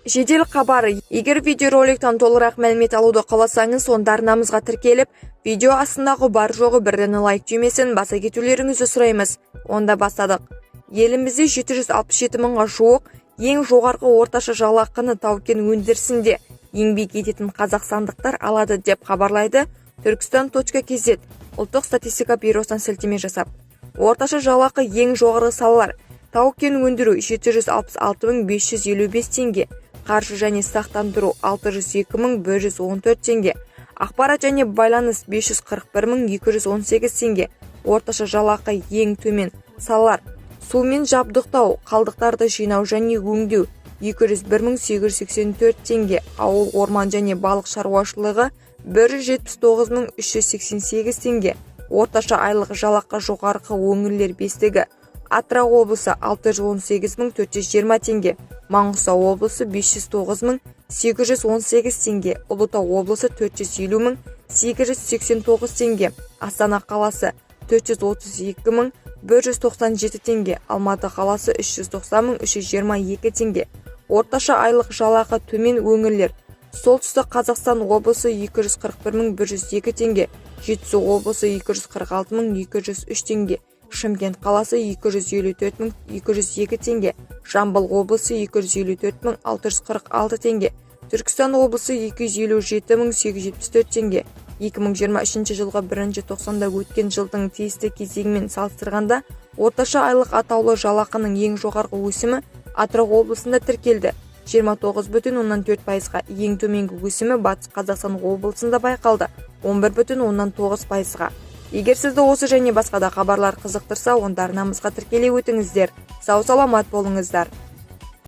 Жедел хабар. Егер видеороликтен толығырақ мәлімет алуды қаласаңыз, онда арнамызға тіркеліп, видео астындағы бар жоғы бір дана лайк түймесін баса кетулеріңізді сұраймыз. Онда бастадық. Елімізде 767 мыңға жуық ең жоғарғы орташа жалақыны тау-кен өндірісінде еңбек ететін қазақстандықтар алады, деп хабарлайды Түркістан.kz ұлттық статистика бюросына сілтеме жасап. Орташа жалақы ең жоғарғы салалар: тау-кен өндіру 766 555 теңге, қаржы және сақтандыру 602 114 теңге, ақпарат және байланыс 541 218 теңге. Орташа жалақы ең төмен салалар: сумен жабдықтау, қалдықтарды жинау және өңдеу 201 884 теңге, ауыл, орман және балық шаруашылығы 179 388 теңге. Орташа айлық жалақы жоғарғы өңірлер бестігі: Атырау облысы 618 420 теңге, Маңғыстау облысы 509 818 теңге, Ұлытау облысы 450 889 теңге, Астана қаласы 432 197 теңге, Алматы қаласы 390 322 теңге. Орташа айлық жалақы төмен өңірлер: Солтүстік Қазақстан облысы 241 102 теңге, Жетісу облысы 246 203 теңге, Шымкент қаласы 254 202 теңге, Жамбыл облысы 254 646 теңге, Түркістан облысы 257 874 теңге. 2023 жылғы бірінші тоқсанда өткен жылдың тиісті кезеңімен салыстырғанда орташа айлық атаулы жалақының ең жоғарғы өсімі Атырау облысында тіркелді, 29,4%-ға. Ең төменгі өсімі Батыс Қазақстан облысында байқалды, 11,9%-ға. Егер сізді осы және басқа да хабарлар қызықтырса, онда арнамызға тіркеле өтіңіздер. Сау саламат болыңыздар.